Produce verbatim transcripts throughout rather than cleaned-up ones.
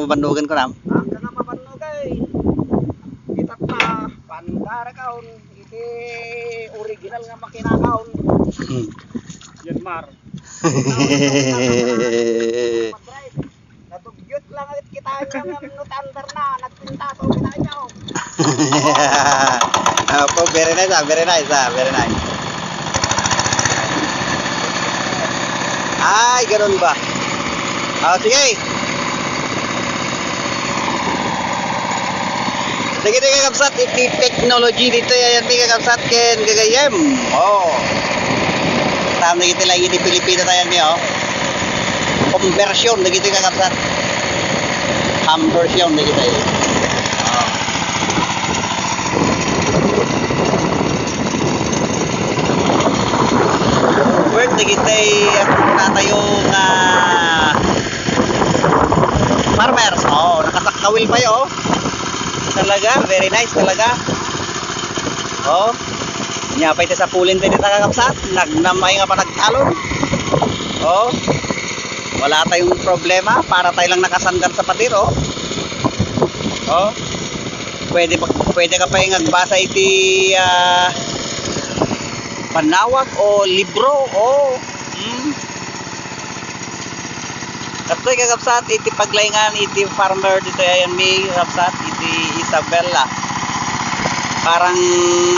Bannugan ko na. Ang kanga mabannugan, itatta, pandarakaon, iti original nga makinakaon. Hmm. Yanmar. Natugyot lang ulit kita nga no thunder na, nagpinta to, kinayaw. Opo, very nice, ah, very nice, ah, very nice. Ay, ganun ba? Oh, sige. Dagiti kakabsat, iti technology ditoy ayan mi kakabsat ken gagayyem. Oh. Tam dagiti lang iti Pilipino tayo mi, oh. Conversion dagiti kakabsat. Conversion dagiti. Oh. Worth dagiti, ah, natayo nga farmers. Oh, nakasakkawil pa yo. Talaga, very nice talaga. Oh. Nya pa iti sapulin tayo dita kakabsat. Nagnamay nga panagtalon. Oh. Wala tayong problema. Para tayo lang nakasandal sa pader, oh. Oh. Pwede pa, pwede ka pa yung agbasa iti, ah, panawag o libro. Oh. Hmm. Datoy kakabsat, iti paglaingan iti farmer ditoy ayan mi, kakabsat, iti Isabela. Parang,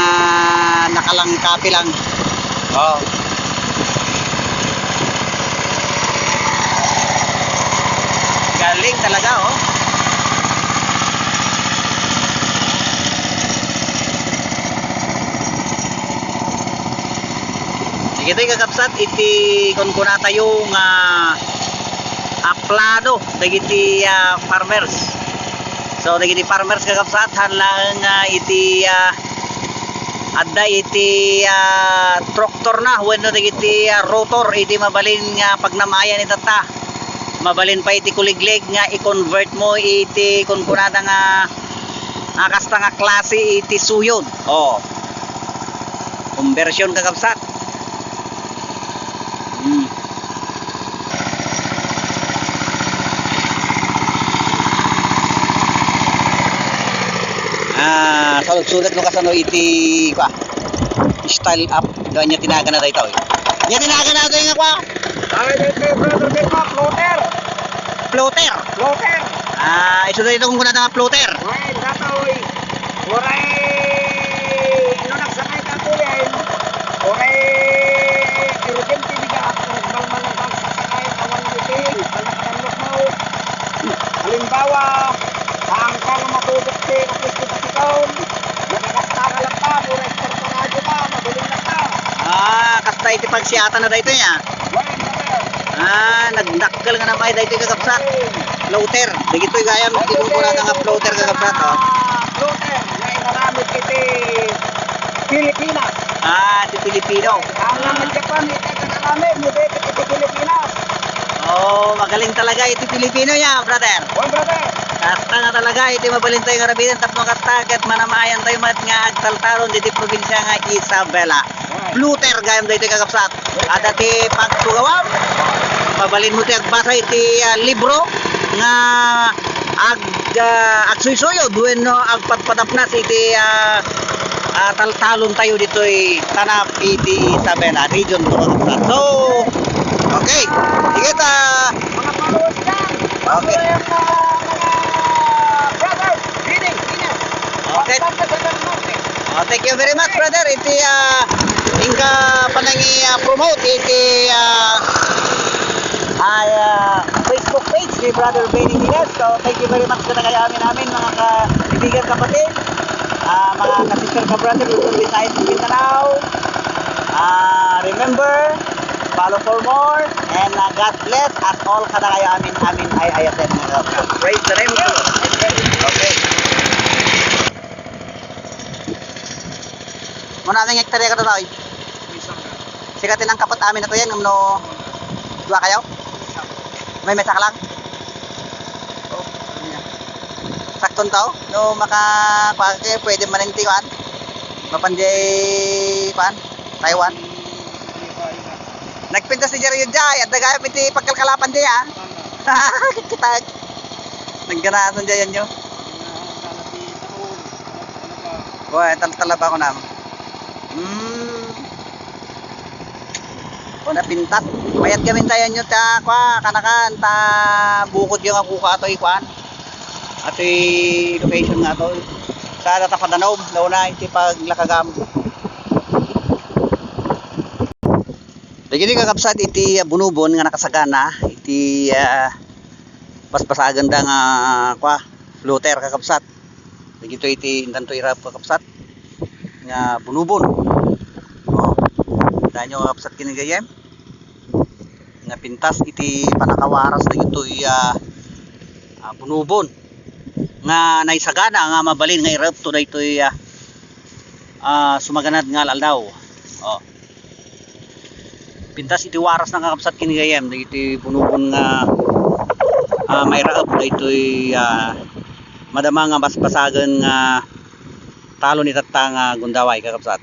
ah, nakalangkapi lang. Oh. Galing talaga, oh. Dagitoy kakabsat iti kunkunatayo nga, ah, plano dagiti, ah, farmers. So, dagiti farmers kakabsat, han laeng, ah, iti, ah, adda iti, ah, tractor na wenno dagiti, ah, rotor iti mabalin nga pagnamayan itatta. Mabalin pa iti kuliglig nga i-convert mo iti kunkunada nga, ah, kasta nga klase iti suyod. Oh. Conversion, kakabsat. Hmm. Ah, sulit-sulit no kasano iti, kwa, style up. Dua niya tinagan na daytoy. Niya tinagan na daytoy nga, kwa. Ay, dito, brother, dito, floater. Floater. Floater. Ah, isu daytoy kung kunada nga floater. Well, datoy. Uray, no nagsakay ka, kuya, uray, urgente diga, nagbalbal ang pagsasakay, awan meeting, pag nakatandok mo. Halimbawa, ang kang matubok ti kapit ti patikaw, nakakasta ka lang pa, uray, estar pa radyo ka, mabilin na ka. Ah, kasta iti pagsiatan na daytoy, ah. Well, brother. Ah, nagdakkel nga namay daytoy, kakabsat. Floater. Dagitoy gayam ti kunkunada nga floater, kakabsat, oh. Floater nga inaramid iti Pilipinas. Ah, ti Pilipino. Ang namay Japan, iti kanaramid, mo dito iti Pilipinas. Oh, magaling talaga iti Pilipino ya, brother. Oh, brother. Kasta nga talaga iti mabalin tayo nga aramiden tapno kasta ket manamayan tayo met nga agtaltalon diti probinsya nga Isabela. Floater gayam daytoy, kakabsat. Adda ti pagsugawam. Mabalin mo ti agbasa iti, ah, libro nga ag-, ah, agsuysuyod wenno agpadpadapnas iti, ah, ah, taltalon tayo ditoy tanap iti Isabela region, kakabsat. So, okay. Sige ta. Mga followers dyan. Okay. Ang mga, mga brothers, greetings, greetings. Okay. From San Jose del Norte. Oh, thank you very much, brother. Iti, ah, inka panangi, ah, promote iti, ah, ah, Facebook page ni Brother Benny Diaz. So, thank you very much kadakayo amin-amin, mga kaibigan, kapatid, ah, mga ka-sister, ka-brother, Luzon, Visayas, Mindanao. Ah, remember, follow for more, and, ah, God bless us all kadakayo amin-amin ay ayaten. Praise the name of the Lord. Okay. Muna aming hektarya ka tayo. Sika tinangkapot amin na to yan, no? Dua kayo? May mesa ka lang? Sakton tao? No, maka, kuan kayo, pwede man yung tiwan. Mapanjay, kuan, Taiwan. Nagpintas ni Jerry yun dyan. At nagayap iti pagkalkalapan dyan, ah. Kita. Nagganaan dyan nyo. Wah, tal talaba ko na. Hmm. Kuna pintas. Mayat kami tayo nyo ta, kwa, kanakan, ta bukod yung ako ka ato'y kwan. Ato'y location nga to. Sa data padanom, launa iti paglakagam. Dagiti kakabsat iti, ah, bunubon nga nakasagana iti, ah, basbasagan da nga, kwa, floater kakabsat. Dagito iti intanto irap kakabsat nga bunubon. Oh, danyo kakabsat kinigayem nga pintas iti panakawaras dagitoy, ah, ah, bunubon nga naisagana nga mabalin nga irap to daytoy, ah, ah, sumaganad nga aldaw. Oh. Pintas iti waras na kakabsat kinigayem dagiti bunubon nga, ah, mairaep daytoy, ah, madama nga basbasagen nga talon itatta nga gundaway kakabsat.